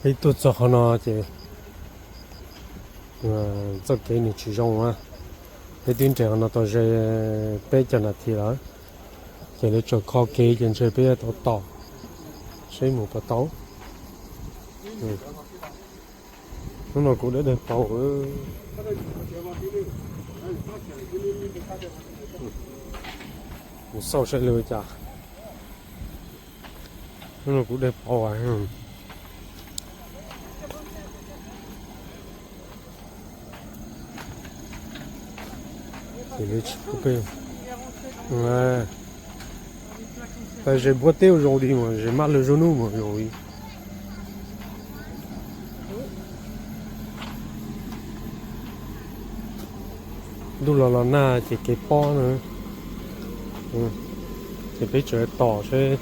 Peb tuaj txog qhov no ces txoj kev nws tsis zoo na. Peb twb nres qhov no tau ze peb caug nas this lawm, ces lawv tseem kho kev ces ntshe peb yuav tau tos seb mus puas tau. Hnub no kuv dawb dawg paus. Mus xauj saib li cas. Hnub no kuv dawb paus. J'ai boité aujourd'hui, moi, j'ai mal au genou, moi, aujourd'hui. Ntuj los los nag ces kev pob na. Ces peb tseem tos seb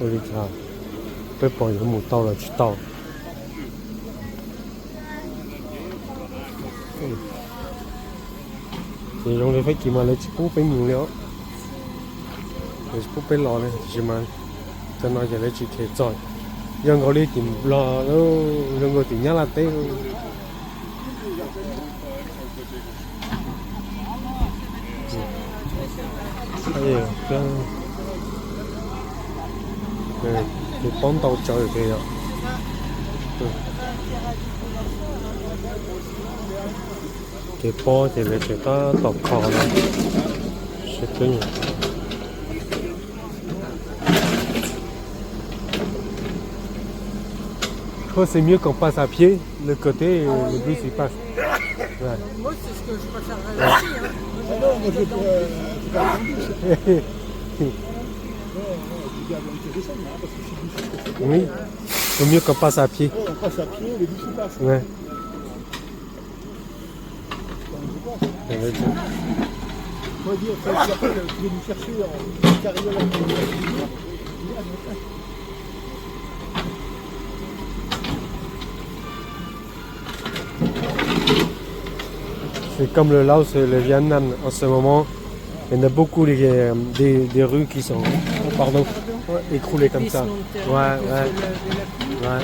ua li cas, peb puas yuav mus tau los tsis tau. Ces zoo li Fab Kis mas lawv tsis pub peb mus li os. Lawv tsis pub peb los li, tiam sis mas cov no ces lawv tsis them txog. Zoo nkaus li tim Nplog, zoo nkaus tim Nyab Laj teb. Ces pob ntau tsawv tiag yom. Kev pob ces lawv tseem tab tom kho no. Sib peb. Je crois que c'est mieux qu'on passe à pied, le côté où le bus il passe. Ouais. Moi, c'est ce que je préférerais aussi, hein. Moi, j'adore. Ah non, moi, je, euh, c'est pas attendu, c'est pas... Non, non, je veux dire, on peut descendre, hein, parce que si le bus il passe, c'est bon, hein. Oui. Vaut mieux qu'on passe à pied. Ouais, on passe à pied, le bus il passe. Ouais. C'est comme le Laos et le Vietnam en ce moment. Il y en a beaucoup des, des, des rues qui sont, oh, pardon, écroulées comme ça. Ouais, ouais. Ouais.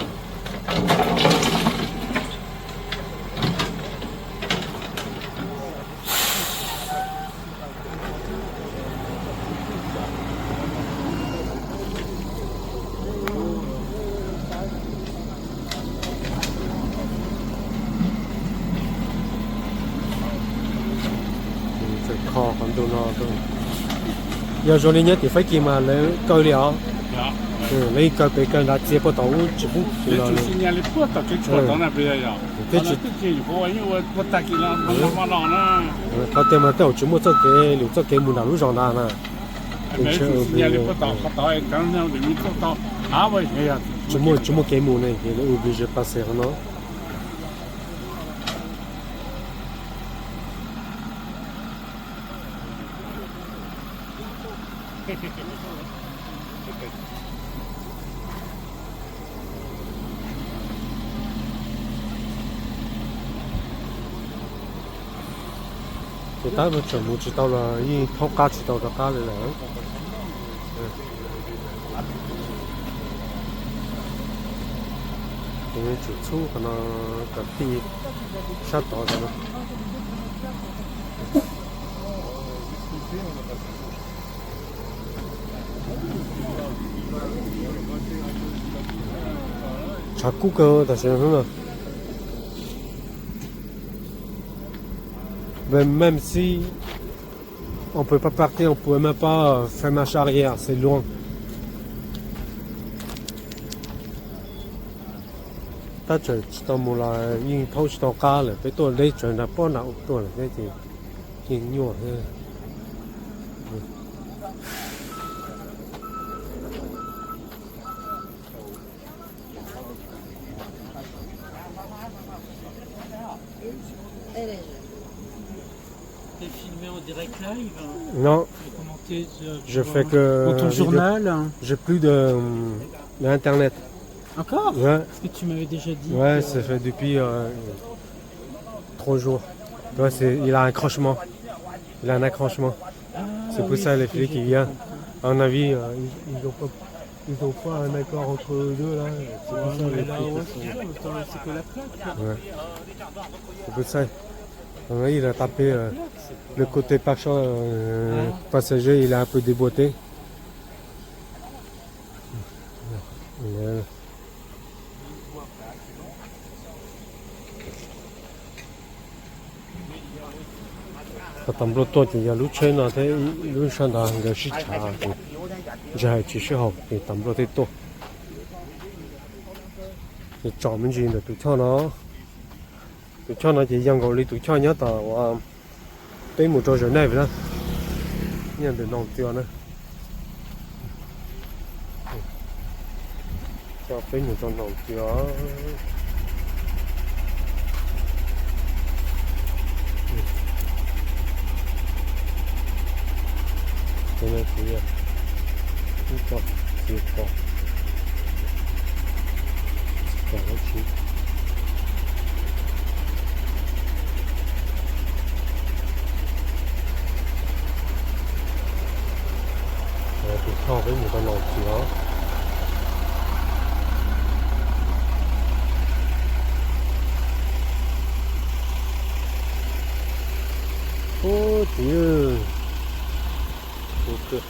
Tseem kho qhov ntug no. Yog zoo li nyob tim Fab Kis mas lawv kaw li os. Lawv kaw pem kaw nrad txiav puag tom ub tsis pub li. Qhov tias mas tej zaum tsis muaj txoj kev, lwm txoj kev mus nram lub zos ntawd na. Tsis muaj, tsis muaj kev mus ne, ces lawv obligé pas qhov no. Ces tab tseem mus tsis tau los yeej thaub qab tsis tau rov qab li lawm. Ces tsum txhub qhov no kom tij sab tod no. Tshav kub kawg tam sim no. Même si on peut pas partir, on peut même pas faire marche arrière, c'est loin. Tab tseem tsis tau mus los yeej thaub tsis tau qab lawm, peb tuaj deb tsawv nrad pob nram ub tuaj lawm thiab ces yeej nyuaj thiab. T'es filmé en direct live, hein ? Non. T'es commenté sur, je fais que, euh, ton vidéo, journal, hein. J'ai plus de, euh, d'internet. Encore ? Ouais. Parce que tu m'avais déjà dit. Ouais, que ça fait depuis, euh, trois jours. Tu vois, c'est, il a un accrochement. Il a un accrochement. Ah, c'est pour ça, oui, les flics, ils viennent. À mon avis, euh, ils, ils ont pas Ils ont pas un accord entre eux deux là. C'est pour ça les prix se sont. Ouais. C'est pour ça. On a dit la tapé, euh, le côté pas-, euh, passager, il a un peu déboîté. Tau nplua tuaj ces yog lub tsheb no thiab lub sab ntawd nkawd sib tshav ces ntshe hais tsis sib haum ces tau nplua thiaj tuaj. Ces tsom me ntsis ntawm tus choj no. Tus choj no ces yog nkaus li tus choj nyob tom uas peb mus rau Geneva na, nyob ntawm Noog Tias na. Coj peb mus rau Noog Tias. Ces no kuv yog ib co txiv qos, txiv qos dab tsi. Tus choj peb mus tau Noog Tias. Ub, txiv, tus kawg.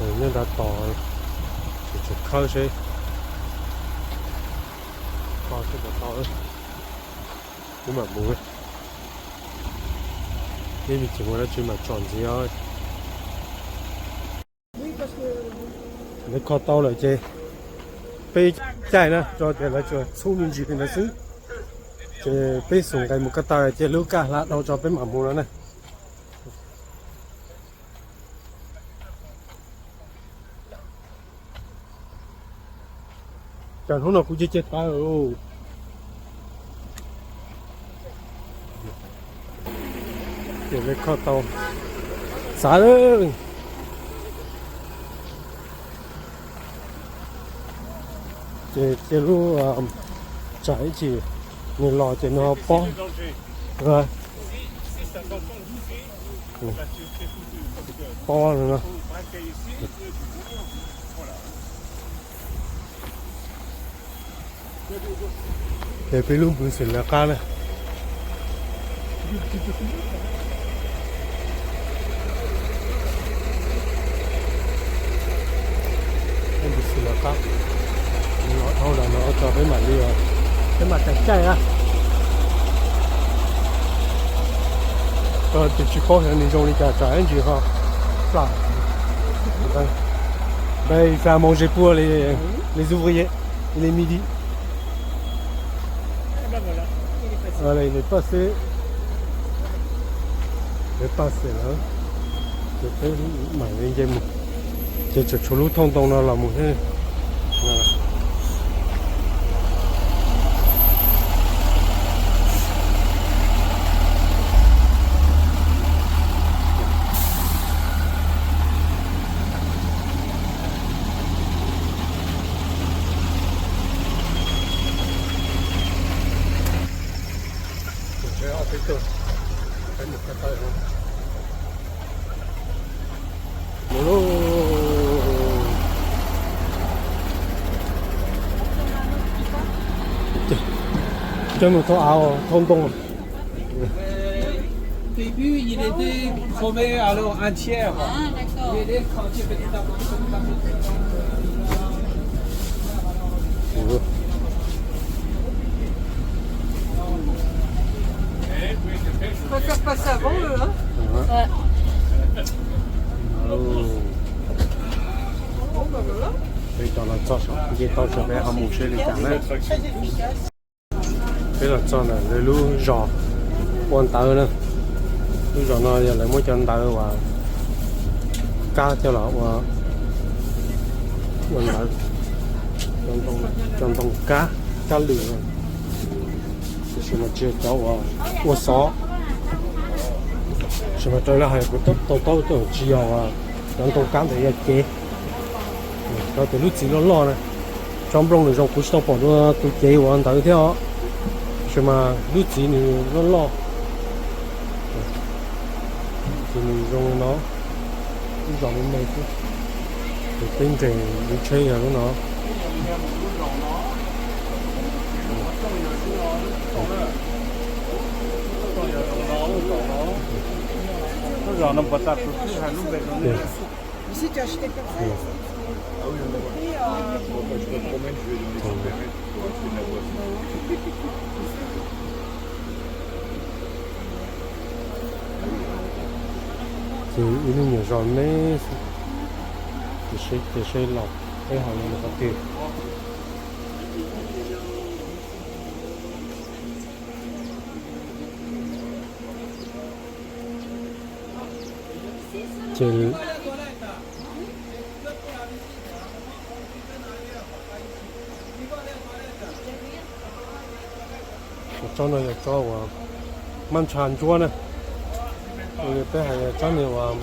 Nyob nrad tos, tseem khawb seb, kho seb puas tau, wb mam mus. Ib me ntsis mus dab tsi mam tsom ntxiv os. Lawv kho tau lawm ces peb caij na, rau tias lawv tsuas txhub me ntsis li ntawd xwb. Ces peb xum nqes mus ko taw ces lub kaj hla dhau tso peb mam mus no na. Cas hnub no kuv cia cia tawv. Ces lawv kho tau, xav lawm. Ces cia lub tsam ib chim nws los ces nws ho pob. Pob no. Ces peb lub npws xwm lawv qab na. Peb npws xwm lawv qab, dhau los no tso peb mam li, peb mam caij caij na. Tus tsis paub xyov nws zoo li cas tsam ib ntsis ho plam. Ben, il fait à manger pour les, les ouvriers. Il est midi. Voilà, il est passé. Il est passé là. Ces peb mam li nce mus. Ces tseem tshuav lub thooj ntoo no los mus thiab. Coj mus thauj av, thauj ntoo. Début, il était chromé, alors un tiers. Ah, d'accord. Il est chromé petit à petit, petit à petit. Ils préfèrent passer avant eux, hein. Ouais. Bon, ben voilà. Peb cov los txog saum, nce tau saum peb ho mus seb li cas na. Peb los txog ntawm lawv lub zos ua ntawv na. Lub zos no yog lawv muab cov ntawv uas kab coj los ua, ua ntawv, cov ntoo kab, kab lwm. Tiam sis mas tsis yog cov uas ua xov. Tab sis mas raws li hais kuv to taub tsis yog cov ntoo kab ntawd yog cev, rau tias lub txiv loj loj na. Tsob nplooj nws zoo kuv tsis tau pom dua tus cev uas ntawd thiab os. Tab sis mas lub txiv nws loj loj, ces nws zoo li no, ib zos me me xwb. Ces peb nres lub tsheb yog lub no. Ces ib lub nyuam zos me xwb, ces seb, ces seb los peb ho yuav mus qhov twg. Ces tsob no yog tsob uas mab ntsha ntsuab na. Peb hais tsob ni uas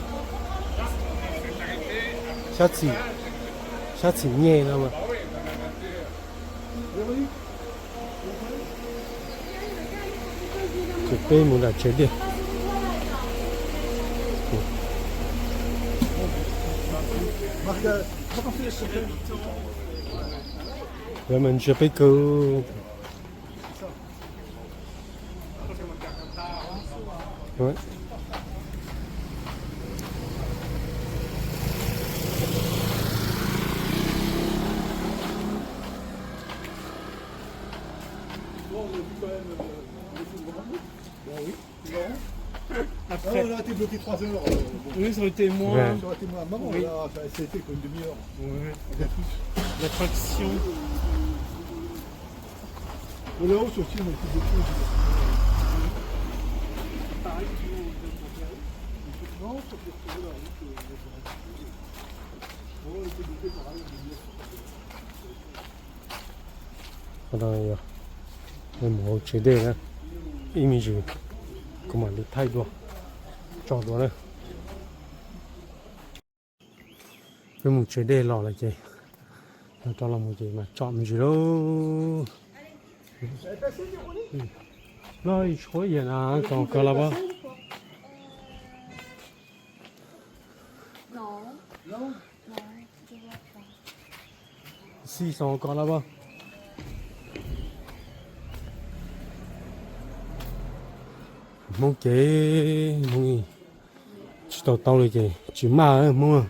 xyab txhim, xyab txhim nyeg no. Ces peb mus nram tsev tiag. Lawv mas ntsia peb kawg. Après, oui, ça aurait été moins. Ouais. Ça aurait été moins. Maman, oui. Là, ça, c'était quoi, une demi-heure. Ouais. Peut-être plus. L'attraction. Là-haut, sur le film, on était beaucoup. Pareil, tu vois, on était en... Non, sur le film, là, on était, on était beaucoup, pareil, on était... Qhov no yog mus hauv tsev dej na, ib me ntsis kuv mam li thaij dua, tso dua na. Peb mus tsev dej los lawm ces, rov los mus ces mas tsom me ntsis lauj. Loj ib tshuab yam na, tau kawg los pab. Xij xoo ko lawm pab. Hmoob ces Hmoob tsis tau tau li ces tsis maj Hmoob.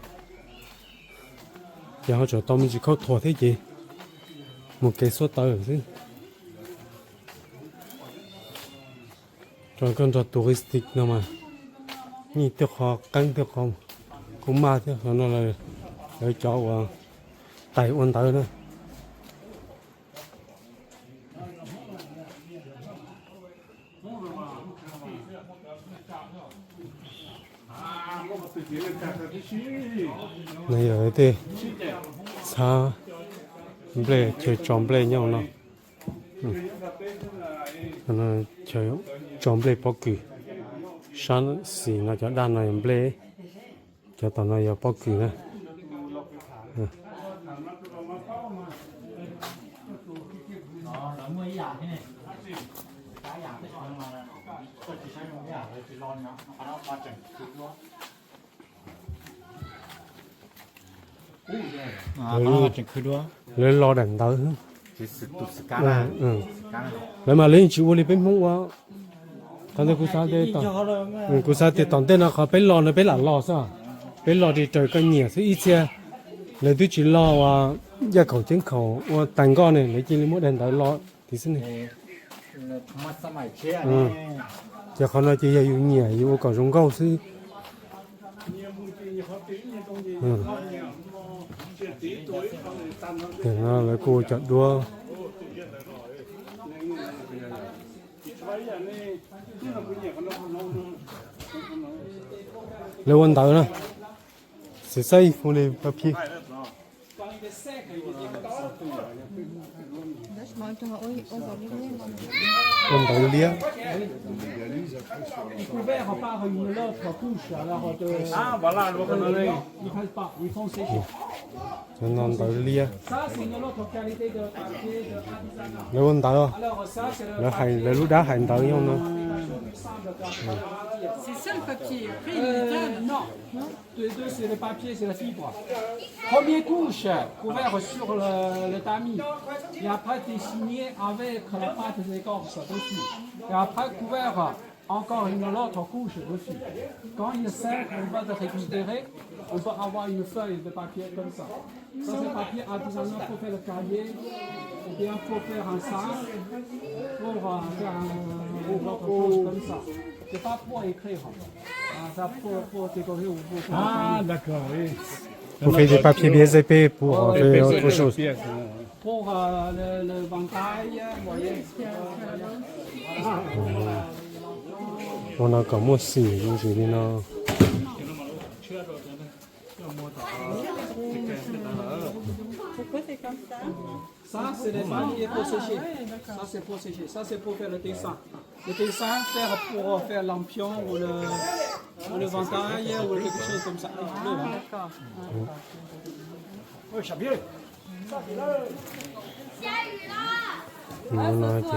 Ces ho tseem tau me ntsis khaub thuas thiab ces mus kev xuab tawv xwb. Rau koj nrog touristic no mas yeej tej qho qeeb tej qho kuj maj thiab. Qhov no lawv cov uas tais ua ntawv na. No yog tej txhab nplej, chaw tso nplej nyob no. Chaw tso nplej pob kws, sab xis no cov daj no yog nplej, cov tom no yog pob kws na. Lawv los daim ntawv. Lawv mas lawv yeej tsis ua li peb Hmoob ua. Qhov ntawd kuv xav tias, kuv xav tias tom ntej no qhov peb los no peb lam los xwb. Peb los ris raws koj nyiam xwb ib txhia. Lawv twb tsis los uas yaj khaum ceeb khaum ua tag nkoj ne, lawv cia li muab daim ntawv los tid xwb ne. Ces qhov no ces yog yus nyiam yus ua kom zoo nkauj xwb. Ces no lawv kuj ua cov duab. Lawv ua ntawv na. Xav saib hu li pab phib. Ua ntawv liab. Ils couvrent par une autre couche, alors, de... Ah, voilà, je reconnais. Ils pressent pas, ils font sécher. Cov no ntawv liab. Ça, c'est une autre qualité de papier de artisanat. Lawv ua ntawv, Alors, ça, c'est le lawv hais, papier lawv lub dab hais ntawv nyob no. C'est ça le papier. Après, ils Euh, étalent. Non. Tous les deux, c'est le papier, c'est la fibre. Première couche, couvert sur le, le tamis. Et après, dessiné avec la pâte d'écorce dessus. Et après, couvert encore une autre couche dessus. Quand il sèche, on va le récupérer, on va avoir une feuille de papier comme ça. Ça, c'est papier artisanal pour faire le cahier, ou bien pour faire un sac, pour, euh, faire un, une autre chose comme ça. C'est pas pour écrire. Ah, ça, pour, pour décorer ou pour faire un cahier. Ah, d'accord, oui. Pour faire des papiers B S P, pour, euh, faire autre chose. Pour, euh, le, le vantail, vous voyez. Ua no kom muaj xim zoo li no. Pourquoi c'est comme ça? Ça, c'est les mailles pour sécher. Ça, c'est pour sécher. Ça, c'est pour faire le dessin. Le dessin, faire pour faire lampion ou le, ou le vantail ou quelque chose comme ça. Avec bleu, hein. D'accord. Oui, ça vient. Ua no ces,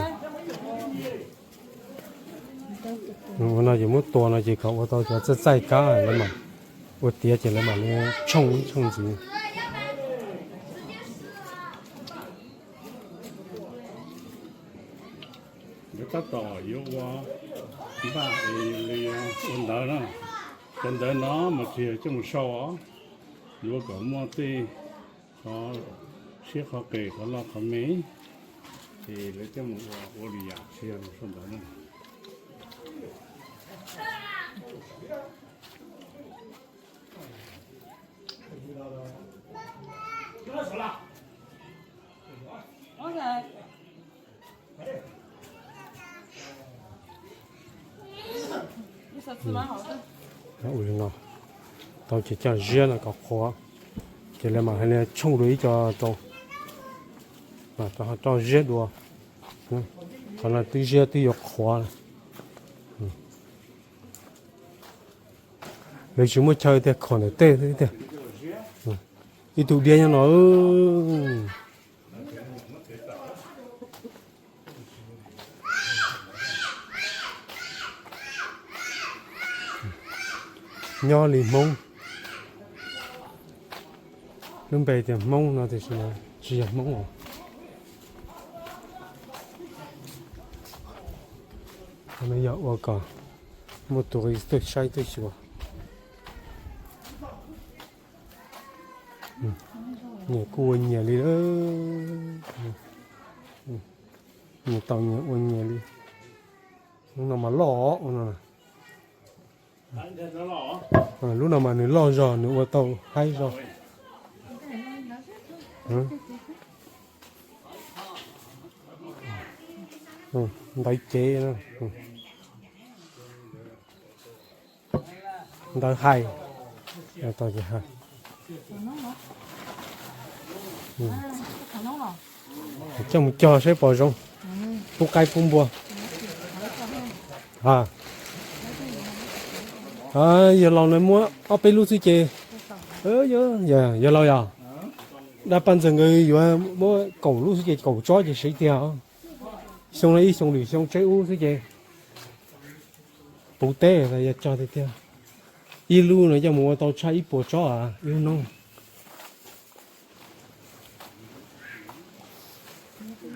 ua no ces muab tua no ces kom ua tau cov txaij txaij kab lawv mam ua tiav ces lawv mam li tshooj tshooj ntxiv. Yuav tab tom yuav ua npaj li ua ntawv na. Cov ntawv no mas tsis yog coj mus sau os, yuav kom muaj tej qhov siab qhov qis qhov loj qhov me, ces lawv coj mus ua ua li yam tsis yog mus sau ntawv na. Ua li no, tau ces coj ziab no kom qhuav, ces lawv mam li tshooj dua ib co rau, mam rau rau ziab dua. Qhov no twb ziab twb yuav qhuav. Lawv tsis muaj chaw tiag, khom ntawm tej tiag. Ib tug diab nyob no. Nyob li Hmoob, lub npe tias Hmoob no tiam sis tsis yog Hmoob os. Qhov no yog ua kom muaj tus tuaj saib tuaj xyuas. Nyias kuj ua nyias li lawm. Nyias tau nyias ua nyias li. Lub no mas loj no. Lub no mas nws loj zog, nws ua tau haib zog. Ntawv cev, ntawv hais. Coj mus cog saib pom zoo, pub qaib pub npua. Yawg laus na muab ob peb lub xwb ces, yawg laus yog, dab paj ntxawg nkawd yuav muab kaum lub xwb ces kaum tsob ces siv tiag. Xyoo no ib xyoo lwm xyoo tseb ub xwb ces puv teb yog cog tiag tiag. Ib lub no coj mus ua tau tshaj ib puas tsob ib lub noob.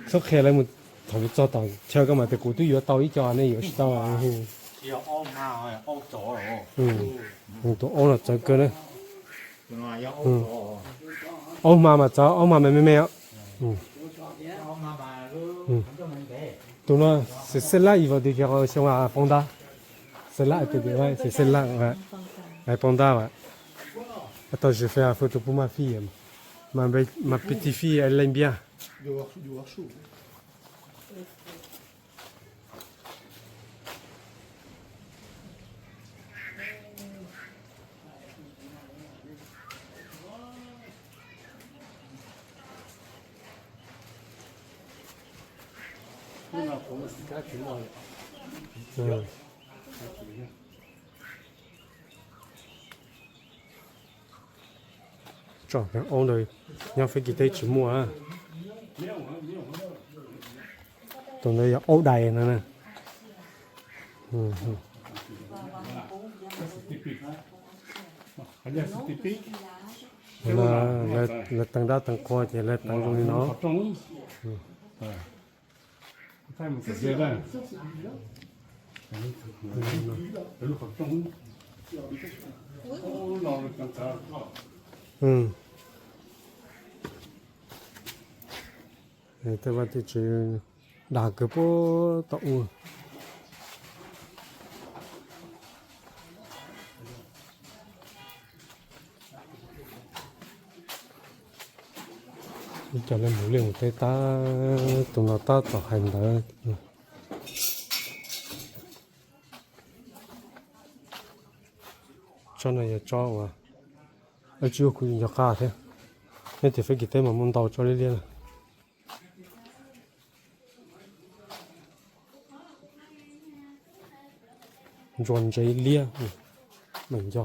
Txhob qhia lawv mus, thaum txog tom chaw koj mam tias kuv twb yuav tau ib co, nej yuav tsis tau. Tus aub no txawv kawg na. Aub hma mas txawv, aub hma me me. Tus no c'est celle-là, ils vendent des verres, euh, sur la Panda. Celle-là, elle peut, ouais, c'est celle-là, ouais. La Panda, ouais. Attends, je fais la photo pour ma fille. Ma, ma petite fille, elle aime bien. Tsom aub ntawd nyob Fab Kis teb tsis muaj. Tus ntawd yog aub dais no na. Lawv teev dab teev qhua ces lawv teev zoo li no. Tej vaj tej tsev dag kawg puag tom ub. Ib co lawv mus liaj mus teb tab tus no tab tom hais ntawv. Tsob no yog tsob uas tsis ua kuv nco qab thiab. Nyob tim Fab Kis teb mas muaj ntau tsob liab liab na. Ntsuag ntsev liab, meem nco.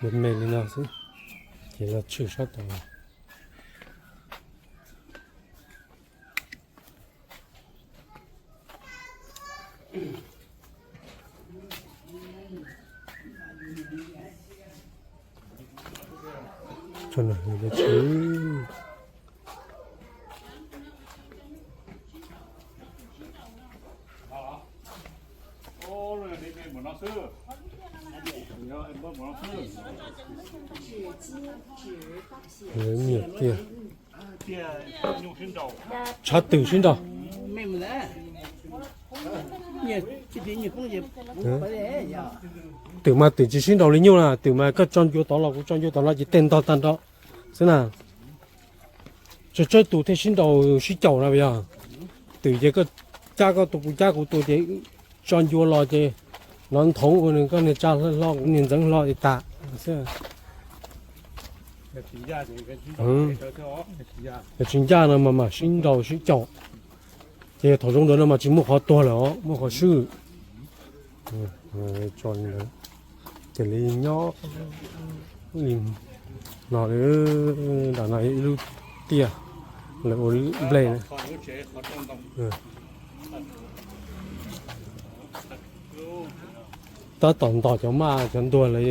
Me me li no xwb, ces los tshwm sab tod. Tso no, tsis nyiam tiag. Tshav twm sib nraus. Twm mas twm tsis sib nraus li nyuj na, twm mas koj tso ncua tod los kuv tso ncua tod no ces tej ntog tag nrho xwb na. Tsawg tsawg tus thiaj sib nraus sib caum na yog. Twm ces koj cab koj tus kuv cab kuv tus ces tso ncua los ces nov nthoov ua nws koj niag tsa hlo kuv niag ntxeev hlo es tas xwb. Yog tsis ncaj no mas mam sib nraus sib caum. Ces thaum zoo ntawd no mas tsis muaj qhov tuag lawm os, muaj qhov swb. Tso li ntawd, cia li nyob li no, nram no ib lub tiaj, lawv ua nplej na. Tab tom ntos cov maj cov ntuag lawv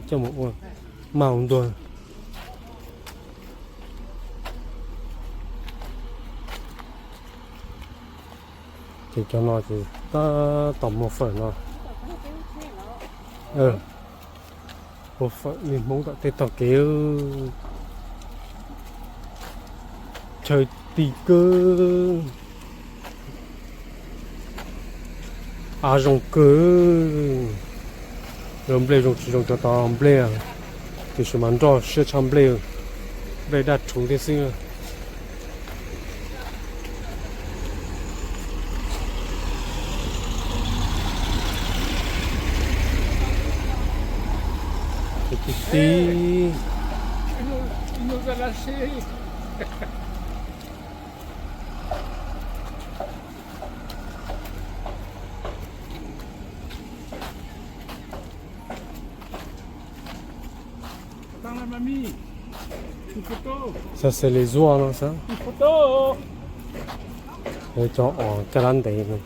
coj mus ua maj ua ntuag. Ces cov no ces tab tom muag fawm no. Ua fawm li Hmoob tom tej tog kev. Chaw ti kawg. Av zoo kawg. Lawv nplej zoo tsis zoo rau tod nplej, tiam sis mas nroj siab tshaj nplej, nplej daj rhuv thiab xwb. Ti ti. Xav xav li zuaj no xav. Cov os kaj dab ntev no.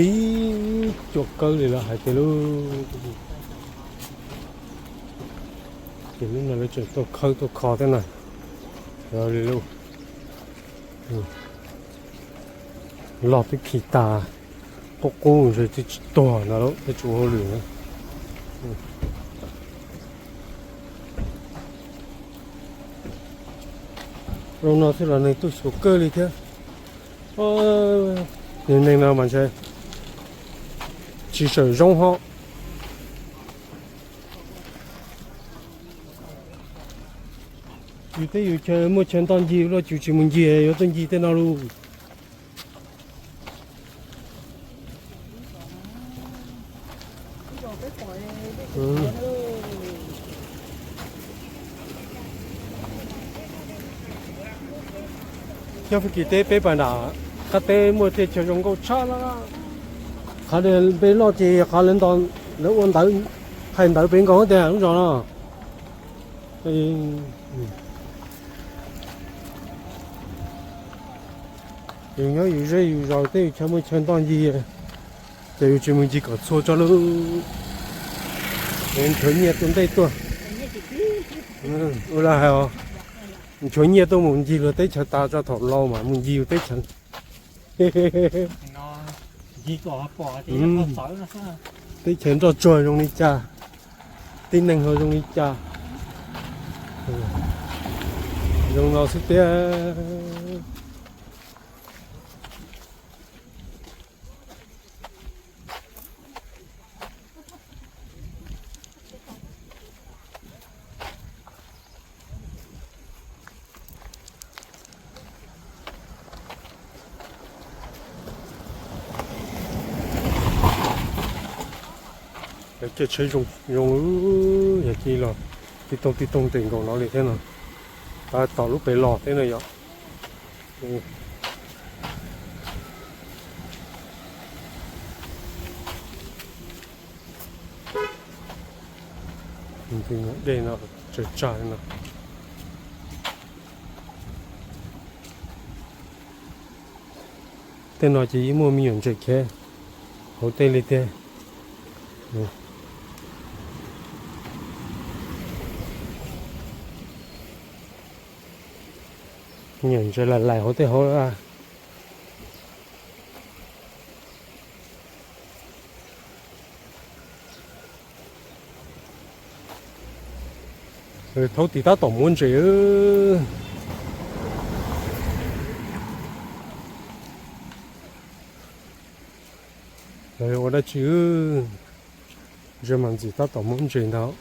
Ib cuam kawg li lawv hais tias lub, ces lub no lawv tseem tuaj khawb tuaj kho thiab na. Yog li lub, loj twb khi tas, qub qub ntshe twb tsis tuag ntag lauj, twb tsis ua hauj lwm na. Zoo no xwb los neeg tuaj xyuas kawg li thiab. Niag neeg no mas ntshe tsis sawm zoo ho. Yus teb yus chaw muaj chaw ntoj ncig luaj, yus tsis mus ncig, yuav tuaj ncig tej no lauj. Nyob Fab Kis teb peb pas nram qab teb muaj tej chaw zoo nkauj tshaj na. Qhov peb loj ces qhov lawv nto, lawv ua ntawv, hais ntawv pem nkaus tias lub zos no. Yus nyob yus zej yus zos teb yus chaw muaj chaw ntoj ncig, ces yus tsis mus ncig kom txhua tso lub, nchuav nyiaj tuaj ntej tuaj. Ua li hais os, nchuav nyiaj tuaj mus ncig luag teb chaws tas tso, thaum laus mas mus ncig yus teb chaws. Teb chaws nroj tsuag zoo li cas, tib neeg ho zoo li cas, zoo no xwb tiag. Lawv caij tsheb zoo zoo, yog cia los tib toog tib toog nres nkaus no li thiab no. Tab tom lub pem los thiab no yom. Dej no tsawg tsawg no. Tej no ces yeej muaj me nyuam ntses khiav hauv tej li thiab. Me nyuam ntses laim laim hauv tej hauv. Thaub tim tab tom muab ntses. Lawv ua dab tsi? Ntses mas ntxim tab tom muab ntses ntag.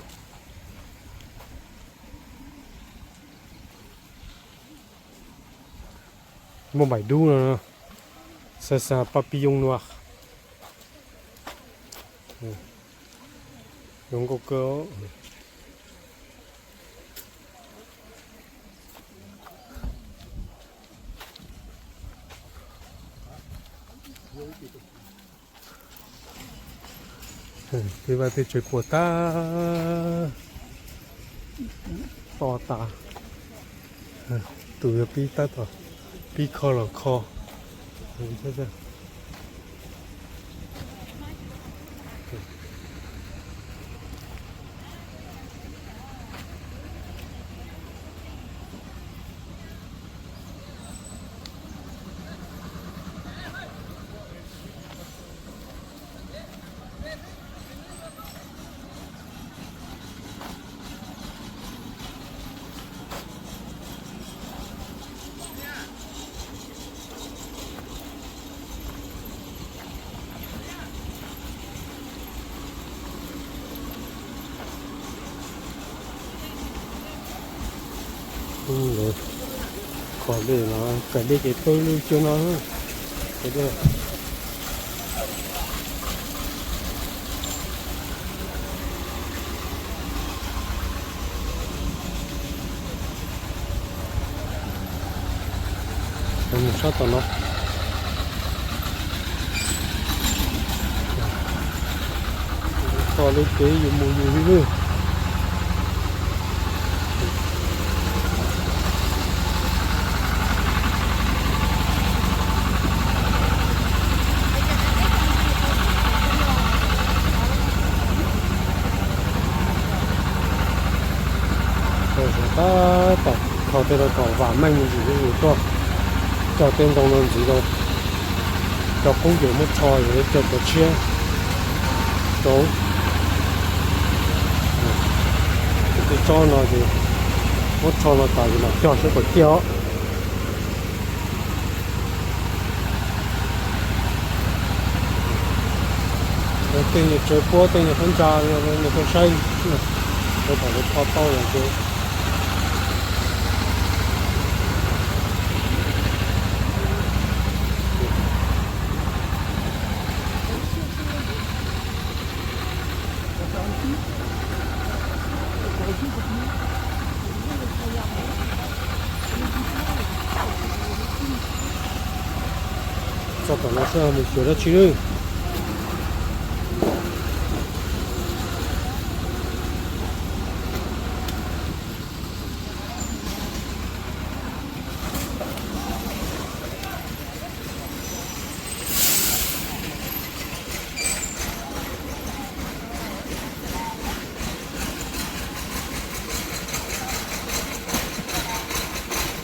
Muaj npaim dub no, xa xa papillon no. Zoo nkauj kawg. Tej vaj tej tsev puas tab to tas. Tus yog pib tab tom pib kho los kho. Qhov dej no, kawm dej ces pawg lug cuag no. Mus sab tom no. Kho lub tsev yus mus yus li lwj. Tab tom kho tej rau kom vam meej me ntsis zuj zus tuaj, cog tej ntoo no ntxiv rau, cov qub ces muab rho yuav cog cov tshiab rau. Tej tsob no ces muab rho no tas ces mam cog saib puas ciaj os. Tej nyuag tsawv puab tej nyuag phab ntsa no tuaj saib, rau tom lawv kho tau lawm ces txog tom no seb mus xyuas dab tsi lawm.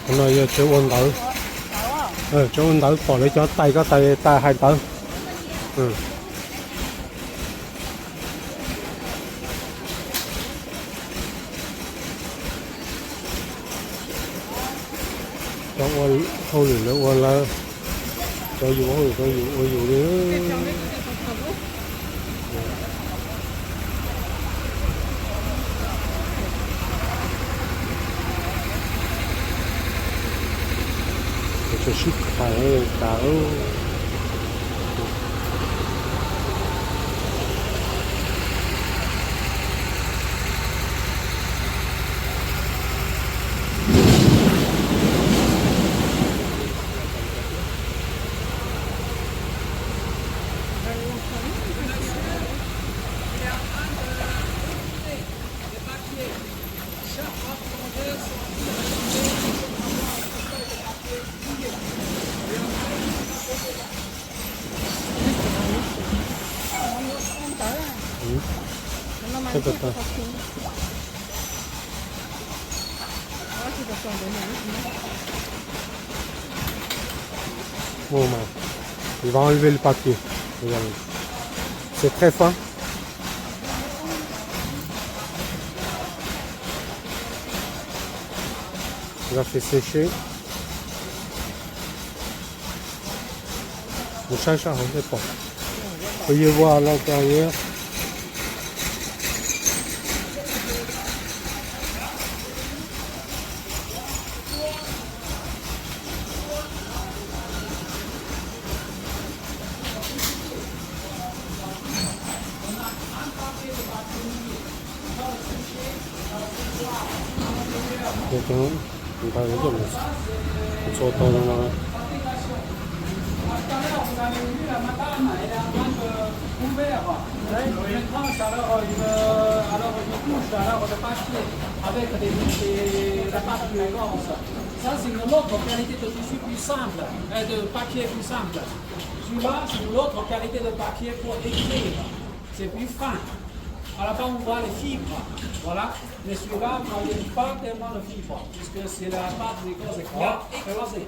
Qhov no yog tsev ua ntawv, tsev ua ntawv pom lawv cov tais ko tais tais hais ntawv. Cov ua hauj lwm lawv ua lawv, cov yus hauj lwm cov yus ua yus li. Tseem sib khais tas. Muaj mas, ils vont enlever le papier. Regarde. C'est très fin. Il va faire sécher. Mus saib sab hauv thiaj pom. Phooj ywg, ua los cas yog. Ces cov ntawd ntxhua tau no. Maintenant, ça, alors, une, alors, une couche, alors, de papier avec des, des, la pâte de l'écorce. Ça, c'est une autre qualité de tissu plus simple, euh, de papier plus simple. Celui-là, c'est une autre qualité de papier pour écrire. C'est plus fin. À la fin, on voit les fibres. Voilà. Mais celui-là, on ne voit pas tellement de fibres, puisque c'est la pâte de l'écorce qui a écrasé.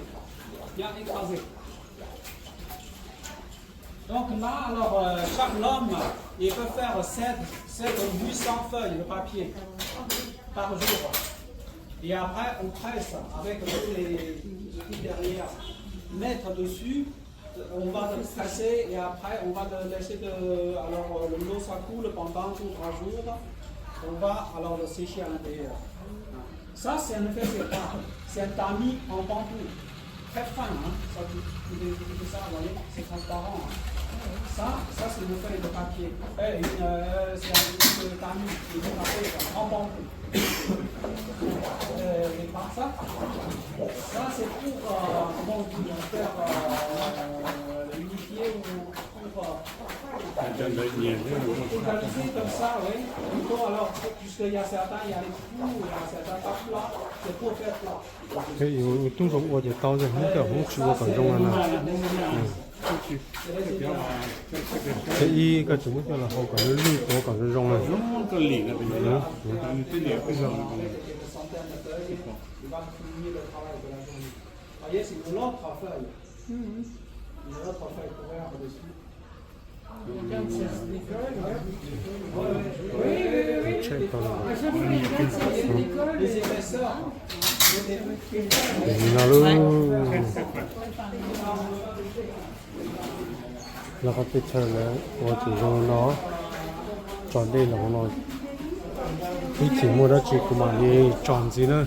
Qui a écrasé. Donc là, alors, euh, chaque lame, il peut faire sept, sept ou huit cents feuilles de papier par jour. Et après, on presse avec tous les outils derrière. Mettre dessus, euh, on va le presser et après, on va le laisser de, alors, euh, l'eau, ça coule pendant deux, trois jours. On va alors le sécher à l'intérieur. Ça, c'est un effet, c'est pas, c'est un tamis en bambou. Très fin, hein, ça, tu, tu, tu, tu fais ça, vous voyez, c'est transparent, hein. Ça, ça, c'est une feuille de papier. Euh, une, euh, c'est un, une tamis, une feuille en bambou. Euh, les parts, ça, ça, c'est pour, euh, comment on dit, euh, faire, euh, unifier ou pour, euh, pour organiser comme ça, oui. Il faut alors, puisqu'il y a certains, il y a les trous, il y a certains pas plats, c'est pour faire plat. Ces yus tub zoo ua ces tau, ces hnub kawg hnub tsis ua kom zoo no. Ces ib koj tsis muab coj los hau kom lwj lwj, ua kom zoo zoo na. No lub, los qhov pes chaw lawv ua tsis zoo no, tso dej los no, ib txwm muaj dab tsi kuv mam li tso ntxiv na.